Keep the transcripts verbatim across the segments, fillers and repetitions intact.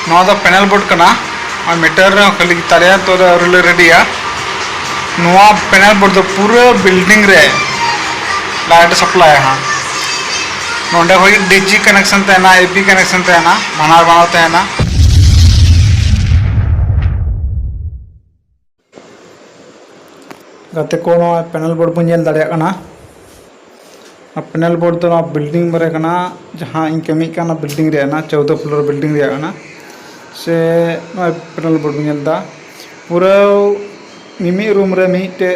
ᱱᱚᱣᱟ ᱫᱚ panel board ᱠᱟᱱᱟ᱾ ᱟᱨ ᱢᱤᱴᱟᱨ ᱨᱮᱦᱚᱸ ᱠᱷᱟᱹᱞᱤ ᱜᱮᱛᱟ ᱞᱮᱭᱟ, ᱛᱚ ᱟᱹᱣᱨᱤ ᱞᱮ ᱨᱮᱰᱤᱭᱟ᱾ ᱱᱚᱣᱟ ᱯᱮᱱᱮᱞ ᱵᱳᱨᱰ ᱫᱚ ᱯᱩᱨᱟᱹ ᱵᱤᱞᱰᱤᱝ ᱨᱮ ᱞᱟᱭᱤᱴ ᱥᱟᱯᱞᱟᱭᱟ ᱦᱟᱸᱜ᱾ ᱱᱚᱸᱰᱮ ᱠᱷᱚᱱ ᱰᱤᱡᱤ ᱠᱟᱱᱮᱠᱥᱚᱱ ᱛᱟᱦᱮᱱᱟ, ᱮᱯᱤ ᱠᱟᱱᱮᱠᱥᱚᱱ ᱛᱟᱦᱮᱱᱟ, ᱵᱟᱱᱟᱨ ᱵᱟᱱᱟᱨ ᱛᱟᱦᱮᱱᱟ᱾ ᱜᱟᱛᱮ ᱠᱚ, ᱱᱚᱣᱟ ᱯᱮᱱᱮᱞ ᱵᱳᱨᱰ ᱵᱚᱱ ᱧᱮᱞ ᱫᱟᱲᱮᱭᱟᱜ ᱠᱟᱱᱟ᱾ ᱟᱨ ᱯᱮᱱᱮᱞ ᱵᱳᱨᱰ ᱫᱚ ᱱᱚᱣᱟ ᱵᱤᱞᱰᱤᱝ ᱨᱮ ᱠᱟᱱᱟ, ᱡᱟᱦᱟᱸ ᱤᱧ ᱠᱟᱹᱢᱤᱭᱮᱫ ᱠᱟᱱ ᱚᱱᱟ ᱵᱤᱞᱰᱤᱝ ᱨᱮᱭᱟᱜ ᱠᱟᱱᱟ, ᱪᱳᱫᱽᱫᱚ ᱯᱷᱞᱳᱨ ᱵᱤᱞᱰᱤᱝ ᱨᱮᱭᱟᱜ ᱠᱟᱱᱟ᱾ ᱥᱮ ᱱᱚᱜᱼᱚᱭ ᱯᱮᱱᱮᱞ ᱵᱳᱨᱰ ᱵᱚᱱ ᱧᱮᱞ ᱮᱫᱟ, ᱯᱩᱨᱟᱹ ᱢᱤᱢᱤᱫ ᱨᱩᱢ ᱨᱮ ᱢᱤᱫᱴᱮᱡ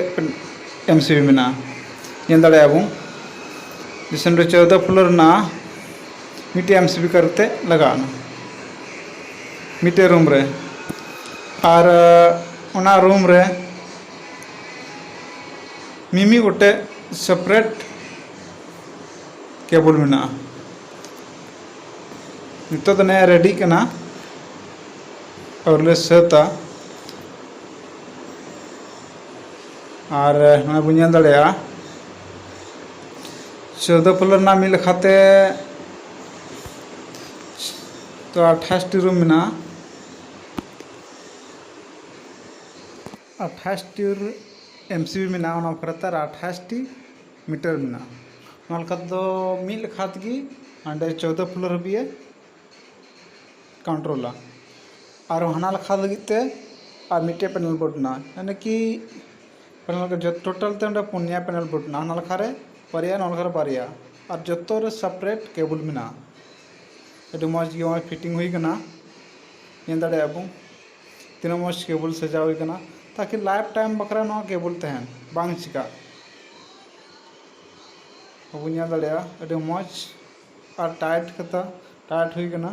ᱮᱢ ᱥᱤ ᱵᱤ ᱢᱮᱱᱟᱜᱼᱟ᱾ ᱧᱮᱞ ᱫᱟᱲᱮᱭᱟᱜᱼᱟ ᱵᱚᱱ, ᱫᱤᱥᱚᱢ ᱨᱮ ᱪᱳᱫᱽᱫᱚ ᱯᱷᱞᱳᱨ ᱨᱮᱱᱟᱜ ᱢᱤᱫᱴᱮᱡ ᱮᱢ ᱥᱤ ᱵᱤ ᱠᱟᱨᱛᱮ ᱞᱟᱜᱟᱜᱼᱟ ᱢᱤᱫᱴᱮᱡ ᱨᱩᱢ ᱨᱮ᱾ ᱟᱨ ᱚᱱᱟ ᱨᱩᱢ ᱨᱮ ᱢᱤᱢᱤᱫ ᱜᱚᱴᱮᱡ ᱥᱮᱯᱟᱨᱮᱴ ᱠᱮᱵᱚᱞ ᱢᱮᱱᱟᱜᱼᱟ᱾ ᱱᱤᱛᱚᱜ ᱫᱚ ᱱᱮᱜᱼᱮ ᱨᱮᱰᱤᱜ ᱠᱟᱱᱟ, ᱟᱹᱣᱨᱤ ᱞᱮ ᱥᱟᱹᱛᱟ᱾ ᱟᱨ ᱱᱚᱜᱼᱚᱭ ᱵᱚᱱ ᱧᱮᱞ ᱫᱟᱲᱮᱭᱟᱜᱼᱟ, ᱪᱳᱫᱽᱫᱚ ᱯᱷᱞᱳᱨ ᱨᱮᱱᱟᱜ ᱢᱤᱫ ᱞᱮᱠᱷᱟᱛᱮ ᱛᱚ ᱟᱴᱷᱟᱥ ᱴᱤ ᱨᱩᱢ ᱢᱮᱱᱟᱜᱼᱟ᱾ ᱟᱴᱷᱟᱥ ᱴᱤ ᱮᱢ ᱥᱤ ᱵᱤ ᱢᱮᱱᱟᱜᱼᱟ, ᱚᱱᱟ ᱯᱚᱨᱮᱛᱮ ᱟᱨ ᱟᱴᱷᱟᱥ ᱴᱤ ᱢᱤᱴᱟᱨ ᱢᱮᱱᱟᱜᱼᱟ᱾ ᱚᱱᱟ ᱞᱮᱠᱟ ᱛᱮᱫᱚ ᱢᱤᱫ ᱞᱮᱠᱷᱟ ᱛᱮᱜᱮ ᱦᱟᱸᱰᱮ ᱪᱳᱫᱽᱫᱚ ᱯᱷᱞᱳᱨ ᱦᱟᱹᱵᱤᱡ ᱮ ᱠᱚᱱᱴᱨᱳᱞᱟ᱾ ᱟᱨ ᱦᱟᱱᱟ ᱞᱮᱠᱷᱟ ᱞᱟᱹᱜᱤᱫ ᱛᱮ ᱟᱨ ᱢᱤᱫᱴᱮᱡ ᱯᱮᱱᱮᱞ ᱵᱳᱨᱰ ᱢᱮᱱᱟᱜᱼᱟ, ᱭᱟᱱᱤ ᱠᱤ ᱯᱮᱱᱮᱞ ᱠᱚ ᱡᱚᱛᱚ ᱴᱳᱴᱟᱞ ᱛᱮ ᱚᱸᱰᱮ ᱯᱩᱱᱭᱟ ᱯᱮᱱᱮᱞ ᱵᱳᱨᱰ ᱢᱮᱱᱟᱜᱼᱟ᱾ ᱦᱟᱱᱟ ᱞᱮᱠᱷᱟ ᱨᱮ ᱵᱟᱨᱭᱟ, ᱱᱚᱣᱟ ᱞᱮᱠᱷᱟ ᱨᱮ ᱵᱟᱨᱭᱟ, ᱟᱨ ᱡᱚᱛᱚ ᱨᱮ ᱥᱮᱯᱟᱨᱮᱴ ᱠᱮᱵᱚᱞ ᱢᱮᱱᱟᱜᱼᱟ᱾ ᱟᱹᱰᱤ ᱢᱚᱡᱽ ᱜᱮ ᱱᱚᱜᱼᱚᱭ ᱯᱷᱤᱴᱤᱝ ᱦᱩᱭ ᱠᱟᱱᱟ, ᱧᱮᱞ ᱫᱟᱲᱮᱭᱟᱜᱼᱟ ᱵᱚᱱ ᱛᱤᱱᱟᱹᱜ ᱢᱚᱡᱽ ᱠᱮᱵᱚᱞ ᱥᱟᱡᱟᱣ ᱦᱩᱭ ᱠᱟᱱᱟ, ᱛᱟᱠᱤ ᱞᱟᱭᱤᱯᱷ ᱴᱟᱭᱤᱢ ᱵᱟᱠᱷᱨᱟ ᱱᱚᱣᱟ ᱠᱮᱵᱚᱞ ᱛᱟᱦᱮᱱ, ᱵᱟᱝ ᱪᱤᱠᱟᱜ᱾ ᱵᱟᱵᱚᱱ ᱧᱮᱞ ᱫᱟᱲᱮᱭᱟᱜᱼᱟ, ᱟᱹᱰᱤ ᱢᱚᱡᱽ ᱟᱨ ᱴᱟᱭᱤᱴ ᱠᱟᱛᱮ ᱴᱟᱭᱤᱴ ᱦᱩᱭ ᱠᱟᱱᱟ,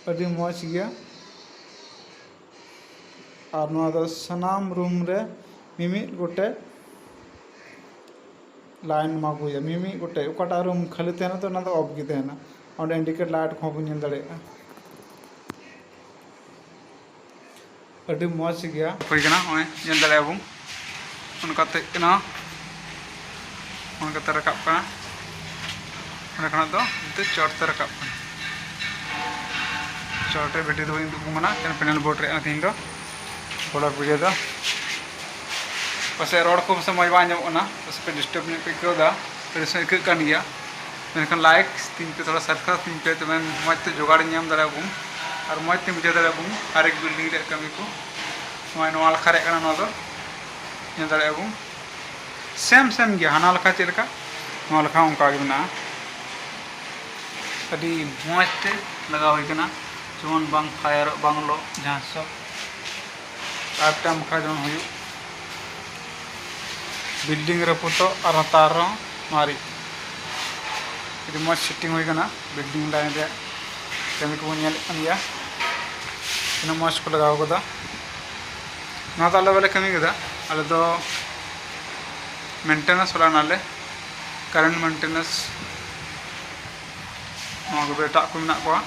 ᱟᱹᱰᱤ ᱢᱚᱡᱽ ᱜᱮᱭᱟ᱾ ᱟᱨ ᱱᱚᱣᱟ ᱫᱚ ᱥᱟᱱᱟᱢ ᱨᱩᱢ ᱨᱮ ᱢᱤᱢᱤᱫ ᱜᱚᱴᱮᱡ ᱞᱟᱭᱤᱱ ᱮᱢᱟ ᱠᱚ ᱦᱩᱭᱩᱜᱼᱟ᱾ ᱢᱤᱢᱤᱫ ᱜᱚᱴᱮᱡ ᱚᱠᱟᱴᱟᱜ ᱨᱩᱢ ᱠᱷᱟᱹᱞᱤ ᱛᱟᱦᱮᱱᱟ, ᱛᱚ ᱚᱱᱟ ᱫᱚ ᱚᱯᱷ ᱜᱮ ᱛᱟᱦᱮᱱᱟ᱾ ᱚᱸᱰᱮ ᱤᱱᱰᱤᱠᱮᱴ ᱞᱟᱭᱤᱴ ᱠᱚᱦᱚᱸ ᱵᱚᱱ ᱧᱮᱞ ᱫᱟᱲᱮᱭᱟᱜᱼᱟ᱾ ᱟᱹᱰᱤ ᱢᱚᱡᱽ ᱜᱮᱭᱟ᱾ ᱦᱩᱭ ᱠᱟᱱᱟ, ᱱᱚᱜᱼᱚᱭ ᱧᱮᱞ ᱫᱟᱲᱮᱭᱟᱜᱼᱟ ᱵᱚᱱ, ᱚᱱᱠᱟᱛᱮ ᱠᱟᱱᱟ, ᱚᱱᱠᱟᱛᱮ ᱨᱟᱠᱟᱵ ᱠᱟᱱᱟ᱾ ᱚᱸᱰᱮ ᱠᱷᱚᱱᱟᱜ ᱫᱚ ᱱᱤᱛᱚᱜ ᱪᱚᱴ ᱛᱮ ᱨᱟᱠᱟᱵ ᱠᱟᱱᱟ᱾ ᱪᱚᱴ ᱨᱮ ᱵᱷᱤᱰᱤᱭᱳ ᱫᱚ ᱵᱟᱹᱧ ᱩᱫᱩᱜ ᱟᱵᱚᱱ ᱠᱟᱱᱟ, ᱮᱠᱮᱱ ᱯᱮᱱᱮᱞ ᱵᱳᱨᱰ ᱨᱮᱭᱟᱜ ᱛᱮᱦᱮᱧ ᱫᱚ ᱵᱚᱞᱚᱠ ᱵᱷᱤᱰᱤᱭᱳ ᱫᱚ᱾ ᱯᱟᱥᱮᱡ ᱨᱚᱲ ᱠᱚ ᱯᱟᱥᱮᱡ ᱢᱚᱡᱽ ᱵᱟᱝ ᱟᱸᱡᱚᱢᱚᱜ ᱠᱟᱱᱟ, ᱯᱟᱥᱮᱡ ᱯᱮ ᱰᱤᱥᱴᱟᱵᱽ ᱧᱚᱜ ᱯᱮ ᱟᱹᱭᱠᱟᱹᱣ ᱮᱫᱟ, ᱟᱹᱰᱤ ᱥᱚᱢᱚᱭ ᱟᱹᱭᱠᱟᱹᱜ ᱠᱟᱱ ᱜᱮᱭᱟ᱾ ᱢᱮᱱᱠᱷᱟᱱ ᱞᱟᱭᱤᱠ ᱛᱤᱧ ᱯᱮ, ᱛᱷᱚᱲᱟ ᱥᱟᱵᱥᱠᱨᱟᱭᱤᱵᱽ ᱛᱤᱧ ᱯᱮ, ᱛᱚᱵᱮ ᱢᱚᱡᱽ ᱛᱮ ᱡᱚᱜᱟᱲ ᱧᱟᱢ ᱫᱟᱲᱮᱭᱟᱜᱼᱟ ᱵᱚᱱ ᱟᱨ ᱢᱚᱡᱽ ᱛᱮ ᱵᱩᱡᱷᱟᱹᱣ ᱫᱟᱲᱮᱭᱟᱜᱼᱟ ᱵᱚᱱ ᱦᱟᱨ ᱮᱠ ᱵᱤᱞᱰᱤᱝ ᱨᱮᱭᱟᱜ ᱠᱟᱹᱢᱤ ᱠᱚ᱾ ᱱᱚᱜᱼᱚᱭ ᱱᱚᱣᱟ ᱞᱮᱠᱷᱟ ᱨᱮᱭᱟᱜ ᱠᱟᱱᱟ, ᱱᱚᱣᱟ ᱫᱚ ᱧᱮᱞ ᱫᱟᱲᱮᱭᱟᱜᱼᱟ ᱵᱚᱱ ᱥᱮᱢ ᱥᱮᱢ ᱜᱮᱭᱟ, ᱦᱟᱱᱟ ᱞᱮᱠᱟ ᱪᱮᱫ ᱞᱮᱠᱟ ᱱᱚᱣᱟ ᱞᱮᱠᱟ ᱦᱚᱸ ᱚᱱᱠᱟ ᱜᱮ ᱢᱮᱱᱟᱜᱼᱟ᱾ ᱟᱹᱰᱤ ᱢᱚᱡᱽ ᱛᱮ ᱞᱟᱜᱟᱣ ᱦᱩᱭ ᱠᱟᱱᱟ, ᱡᱮᱢᱚᱱ ᱵᱟᱝ ᱯᱷᱟᱭᱟᱨᱚᱜ, ᱵᱟᱝ ᱞᱚᱜ, ᱡᱟᱦᱟᱸ ᱥᱚᱵ ᱟᱨ ᱴᱟᱢ ᱠᱷᱟ ᱡᱮᱢᱚᱱ ᱦᱩᱭᱩᱜ᱾ ᱵᱤᱞᱰᱤᱝ ᱨᱟᱹᱯᱩᱫᱚᱜ ᱟᱨ ᱛᱟᱨ ᱦᱚᱸ ᱢᱟᱨᱤ᱾ ᱟᱹᱰᱤ ᱢᱚᱡᱽ ᱥᱮᱴᱤᱝ ᱦᱩᱭ ᱠᱟᱱᱟ ᱵᱤᱞᱰᱤᱝ ᱞᱟᱭᱤᱱ ᱨᱮᱭᱟᱜ ᱠᱟᱹᱢᱤ ᱠᱚᱵᱚᱱ ᱧᱮᱞᱮᱫ ᱠᱟᱱ ᱜᱮᱭᱟ, ᱛᱤᱱᱟᱹᱜ ᱢᱚᱡᱽ ᱠᱚ ᱞᱟᱜᱟᱣ ᱠᱟᱫᱟ᱾ ᱱᱚᱣᱟ ᱫᱚ ᱟᱞᱮ ᱵᱟᱞᱮ ᱠᱟᱹᱢᱤ ᱠᱟᱫᱟ, ᱟᱞᱮ ᱫᱚ ᱢᱮᱱᱴᱮᱱᱮᱱᱥ ᱵᱟᱞᱟ ᱠᱟᱱᱟᱞᱮ, ᱠᱟᱨᱮᱱᱴ ᱢᱮᱱᱴᱮᱱᱮᱱᱥ᱾ ᱱᱚᱣᱟ ᱠᱚᱫᱚ ᱮᱴᱟᱜ ᱠᱚ ᱢᱮᱱᱟᱜ ᱠᱚᱣᱟ᱾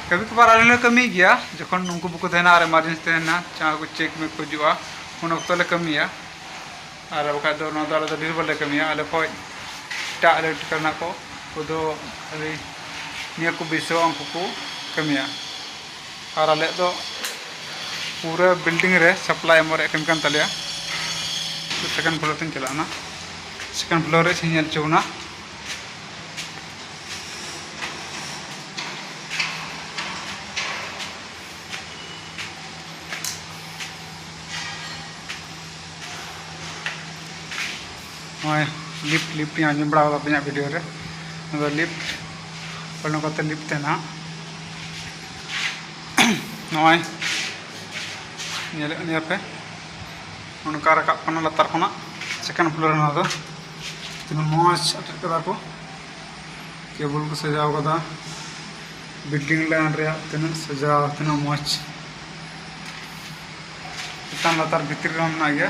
ᱠᱟᱹᱢᱤ ᱠᱚ ᱵᱟᱨ ᱟᱞᱮ ᱞᱮ ᱠᱟᱹᱢᱤ ᱜᱮᱭᱟ, ᱡᱚᱠᱷᱚᱱ ᱩᱱᱠᱩ ᱵᱟᱠᱚ ᱛᱟᱦᱮᱱᱟ ᱟᱨ ᱮᱢᱟᱨᱡᱮᱱᱥᱤ ᱛᱟᱦᱮᱱᱟ, ᱡᱟᱦᱟᱸ ᱠᱚ ᱪᱮᱠ ᱢᱮᱠ ᱠᱚ ᱦᱤᱡᱩᱜᱼᱟ, ᱩᱱ ᱚᱠᱛᱚ ᱞᱮ ᱠᱟᱹᱢᱤᱭᱟ᱾ ᱟᱨ ᱵᱟᱠᱷᱟᱡ ᱫᱚ ᱱᱚᱣᱟ ᱫᱚ ᱟᱞᱮ ᱫᱚ ᱰᱷᱮᱨ ᱵᱟᱞᱮ ᱠᱟᱹᱢᱤᱭᱟ, ᱟᱞᱮ ᱠᱷᱚᱡ ᱮᱴᱟᱜ ᱤᱞᱮᱠᱴᱨᱤᱠᱟᱞ ᱨᱮᱱᱟᱜ ᱠᱚ, ᱩᱱᱠᱩ ᱫᱚ ᱠᱷᱟᱹᱞᱤ ᱱᱤᱭᱟᱹ ᱠᱚ ᱵᱟᱹᱭᱥᱟᱹᱣᱟ, ᱩᱱᱠᱩ ᱠᱚ ᱠᱟᱹᱢᱤᱭᱟ᱾ ᱟᱨ ᱟᱞᱮᱭᱟᱜ ᱫᱚ ᱯᱩᱨᱟᱹ ᱵᱤᱞᱰᱤᱝ ᱨᱮ ᱥᱟᱯᱞᱟᱭ ᱮᱢᱚᱜ ᱨᱮᱭᱟᱜ ᱠᱟᱹᱢᱤ ᱠᱟᱱ ᱛᱟᱞᱮᱭᱟ᱾ ᱥᱮᱠᱮᱱᱰ ᱯᱷᱞᱳᱨ ᱛᱮᱧ ᱪᱟᱞᱟᱜᱼᱟ ᱱᱟ, ᱥᱮᱠᱮᱱᱰ ᱯᱷᱞᱳᱨ ᱨᱮ ᱤᱧ ᱧᱮᱞ ᱦᱚᱪᱚ ᱵᱚᱱᱟ᱾ ᱱᱚᱜᱼᱚᱭ ᱞᱤᱯᱷᱴ, ᱞᱤᱯᱷᱴ ᱤᱧ ᱟᱸᱡᱚᱢ ᱵᱟᱲᱟ ᱠᱟᱫᱟ ᱟᱯᱮᱭᱟᱜ ᱵᱷᱤᱰᱤᱭᱳ ᱨᱮ᱾ ᱱᱚᱣᱟ ᱫᱚ ᱞᱤᱯᱷᱴ, ᱚᱱᱟ ᱠᱟᱛᱮ ᱞᱤᱯᱷᱴ ᱛᱮ ᱱᱟᱦᱟᱜ ᱱᱚᱜᱼᱚᱭ ᱧᱮᱞᱮᱫ ᱜᱮᱭᱟ ᱯᱮ, ᱚᱱᱠᱟ ᱨᱟᱠᱟᱵ ᱠᱟᱱᱟ ᱞᱟᱛᱟᱨ ᱠᱷᱚᱱᱟᱜ ᱥᱮᱠᱮᱱᱰ ᱯᱷᱞᱳᱨ ᱨᱮ᱾ ᱱᱚᱣᱟ ᱫᱚ ᱛᱤᱱᱟᱹᱜ ᱢᱚᱡᱽ ᱟᱴᱮᱫ ᱠᱟᱫᱟ ᱠᱚ, ᱠᱮᱵᱚᱞ ᱠᱚ ᱥᱟᱡᱟᱣ ᱠᱟᱫᱟ, ᱵᱤᱞᱰᱤᱝ ᱞᱟᱭᱤᱱ ᱨᱮᱭᱟᱜ ᱛᱤᱱᱟᱹᱜ ᱥᱟᱡᱟᱣ, ᱛᱤᱱᱟᱹᱜ ᱢᱚᱡᱽ᱾ ᱪᱮᱛᱟᱱ ᱞᱟᱛᱟᱨ ᱵᱷᱤᱛᱤᱨ ᱨᱮᱦᱚᱸ ᱢᱮᱱᱟᱜ ᱜᱮᱭᱟ,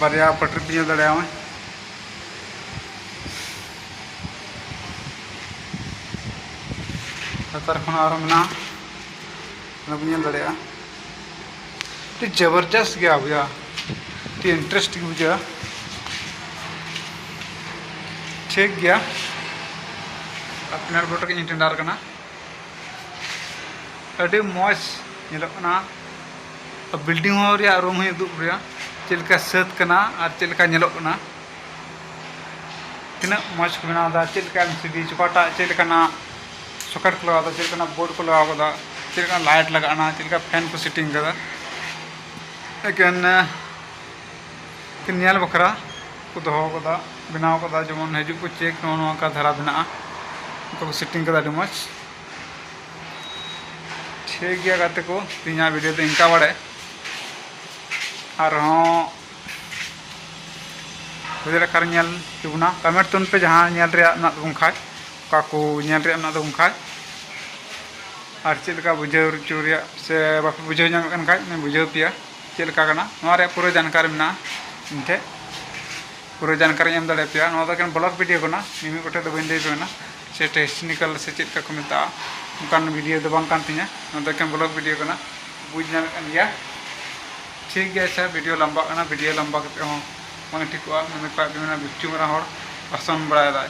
ᱵᱟᱨᱭᱟ ᱯᱟᱹᱴᱨᱤ ᱯᱮ ᱧᱮᱞ ᱫᱟᱲᱮᱭᱟᱜᱼᱟ᱾ ᱞᱟᱛᱟᱨ ᱠᱷᱚᱱ ᱟᱨᱦᱚᱸ ᱢᱮᱱᱟᱜᱼᱟ, ᱚᱱᱟ ᱵᱚᱱ ᱧᱮᱞ ᱫᱟᱲᱮᱭᱟᱜᱼᱟ᱾ ᱟᱹᱰᱤ ᱡᱚᱵᱚᱨᱡᱚᱥᱛ ᱜᱮᱭᱟ ᱵᱚᱭᱦᱟ, ᱟᱹᱰᱤ ᱤᱱᱴᱟᱨᱮᱥᱴ ᱜᱮ ᱵᱩᱡᱷᱟᱹᱜᱼᱟ᱾ ᱴᱷᱤᱠ ᱜᱮᱭᱟ, ᱟᱯᱱᱟᱨ ᱵᱳᱴ ᱨᱮᱜᱮᱧ ᱴᱮᱱᱰᱟᱨ ᱠᱟᱱᱟ᱾ ᱟᱹᱰᱤ ᱢᱚᱡᱽ ᱧᱮᱞᱚᱜ ᱠᱟᱱᱟ᱾ ᱵᱤᱞᱰᱤᱝ ᱦᱚᱸ ᱨᱮᱭᱟᱜ ᱨᱩᱢ ᱦᱚᱸᱧ ᱩᱫᱩᱜ ᱯᱮᱭᱟ, ᱪᱮᱫ ᱞᱮᱠᱟ ᱥᱟᱹᱛ ᱠᱟᱱᱟ ᱟᱨ ᱪᱮᱫ ᱞᱮᱠᱟ ᱧᱮᱞᱚᱜ ᱠᱟᱱᱟ᱾ ᱛᱤᱱᱟᱹᱜ ᱢᱚᱡᱽ ᱠᱚ ᱵᱮᱱᱟᱣ ᱮᱫᱟ, ᱪᱮᱫ ᱞᱮᱠᱟ ᱮᱞ ᱥᱤ ᱰᱤ, ᱚᱠᱟᱴᱟᱜ ᱪᱮᱫ ᱞᱮᱠᱟᱱᱟᱜ ᱥᱚᱠᱮᱴ ᱠᱚ ᱞᱟᱜᱟᱣ ᱮᱫᱟ, ᱪᱮᱫ ᱞᱮᱠᱟᱱᱟᱜ ᱵᱳᱨᱰ ᱠᱚ ᱞᱟᱜᱟᱣ ᱠᱟᱫᱟ, ᱪᱮᱫ ᱞᱮᱠᱟᱱᱟᱜ ᱞᱟᱭᱤᱴ ᱞᱟᱜᱟᱜ ᱠᱟᱱᱟ, ᱪᱮᱫ ᱞᱮᱠᱟ ᱯᱷᱮᱱ ᱠᱚ ᱥᱮᱴᱤᱝ ᱠᱟᱫᱟ᱾ ᱮᱠᱮᱱ, ᱮ, ᱮᱠᱮᱱ ᱧᱮᱞ ᱵᱟᱠᱷᱨᱟ ᱠᱚ ᱫᱚᱦᱚ ᱠᱟᱫᱟ, ᱵᱮᱱᱟᱣ ᱠᱟᱫᱟ, ᱡᱮᱢᱚᱱ ᱦᱤᱡᱩᱜ ᱠᱚ ᱪᱮᱠ, ᱱᱚᱜᱼᱚ ᱱᱚᱝᱠᱟ ᱫᱷᱟᱨᱟ ᱢᱮᱱᱟᱜᱼᱟ, ᱚᱱᱠᱟ ᱠᱚ ᱥᱮᱴᱤᱝ ᱠᱟᱫᱟ, ᱟᱹᱰᱤ ᱢᱚᱡᱽ᱾ ᱴᱷᱤᱠ ᱜᱮᱭᱟ ᱜᱟᱛᱮ ᱠᱚ, ᱛᱮᱦᱮᱧᱟᱜ ᱵᱷᱤᱰᱤᱭᱳ ᱫᱚ ᱤᱱᱠᱟ ᱵᱟᱲᱮ᱾ ᱟᱨᱦᱚᱸ ᱦᱩᱭ ᱫᱟᱲᱮᱭᱟᱜ ᱠᱷᱟᱱ ᱧᱮᱞ ᱦᱚᱪᱚ ᱵᱚᱱᱟ, ᱠᱚᱢᱮᱱᱴ ᱛᱟᱵᱚᱱ ᱯᱮ ᱡᱟᱦᱟᱸ ᱧᱮᱞ ᱨᱮᱭᱟᱜ ᱢᱮᱱᱟᱜ ᱛᱟᱵᱚᱱ ᱠᱷᱟᱡ, ᱚᱠᱟ ᱠᱚ ᱧᱮᱞ ᱨᱮᱭᱟᱜ ᱢᱮᱱᱟᱜ ᱛᱟᱵᱚᱱ ᱠᱷᱟᱡ, ᱟᱨ ᱪᱮᱫ ᱞᱮᱠᱟ ᱵᱩᱡᱷᱟᱹᱣ ᱦᱚᱪᱚ ᱨᱮᱭᱟᱜ ᱥᱮ ᱵᱟᱯᱮ ᱵᱩᱡᱷᱟᱹᱣ ᱧᱟᱢᱮᱫ ᱠᱟᱱ ᱠᱷᱟᱡ, ᱵᱩᱡᱷᱟᱹᱣ ᱯᱮᱭᱟ ᱪᱮᱫ ᱞᱮᱠᱟ ᱠᱟᱱᱟ᱾ ᱱᱚᱣᱟ ᱨᱮᱭᱟᱜ ᱯᱩᱨᱟᱹ ᱡᱟᱱᱠᱟᱨᱤ ᱢᱮᱱᱟᱜᱼᱟ ᱤᱧ ᱴᱷᱮᱱ, ᱯᱩᱨᱟᱹ ᱡᱟᱱᱠᱟᱨᱤᱧ ᱮᱢ ᱫᱟᱲᱮᱭᱟᱯᱮᱭᱟ᱾ ᱱᱚᱣᱟ ᱫᱚ ᱮᱠᱮᱱ ᱵᱞᱚᱜ ᱵᱷᱤᱰᱤᱭᱳ ᱠᱟᱱᱟ, ᱢᱤᱢᱤᱫ ᱜᱚᱴᱮᱡ ᱫᱚ ᱵᱟᱹᱧ ᱞᱟᱹᱭ ᱟᱯᱮ ᱠᱟᱱᱟ, ᱥᱮ ᱴᱮᱠᱱᱤᱠᱟᱞ ᱥᱮ ᱪᱮᱫ ᱞᱮᱠᱟ ᱠᱚ ᱢᱮᱛᱟᱜᱼᱟ, ᱚᱱᱠᱟᱱ ᱵᱷᱤᱰᱤᱭᱳ ᱫᱚ ᱵᱟᱝ ᱠᱟᱱ ᱛᱤᱧᱟ᱾ ᱱᱚᱣᱟ ᱫᱚ ᱮᱠᱮᱱ ᱵᱞᱚᱜ ᱵᱷᱤᱰᱤᱭᱳ ᱠᱟᱱᱟ, ᱵᱩᱡᱽ ᱧᱟᱢᱮᱫ ᱠᱟᱱ ᱜᱮᱭᱟ᱾ ᱴᱷᱤᱠ ᱜᱮᱭᱟ, ᱟᱪᱪᱷᱟ, ᱵᱷᱤᱰᱤᱭᱳ ᱞᱟᱢᱵᱟᱜ ᱠᱟᱱᱟ, ᱵᱷᱤᱰᱤᱭᱳ ᱞᱟᱢᱵᱟ ᱠᱟᱛᱮ ᱦᱚᱸ ᱵᱟᱝ ᱴᱷᱤᱠᱚᱜᱼᱟ᱾ ᱢᱮᱱ ᱠᱷᱟᱡ ᱢᱮᱱᱟ ᱵᱤᱪᱪᱩ ᱢᱟᱨᱟᱝ ᱦᱚᱲ ᱵᱷᱟᱥᱚᱱ ᱵᱟᱲᱟᱭᱮᱫᱟᱭ᱾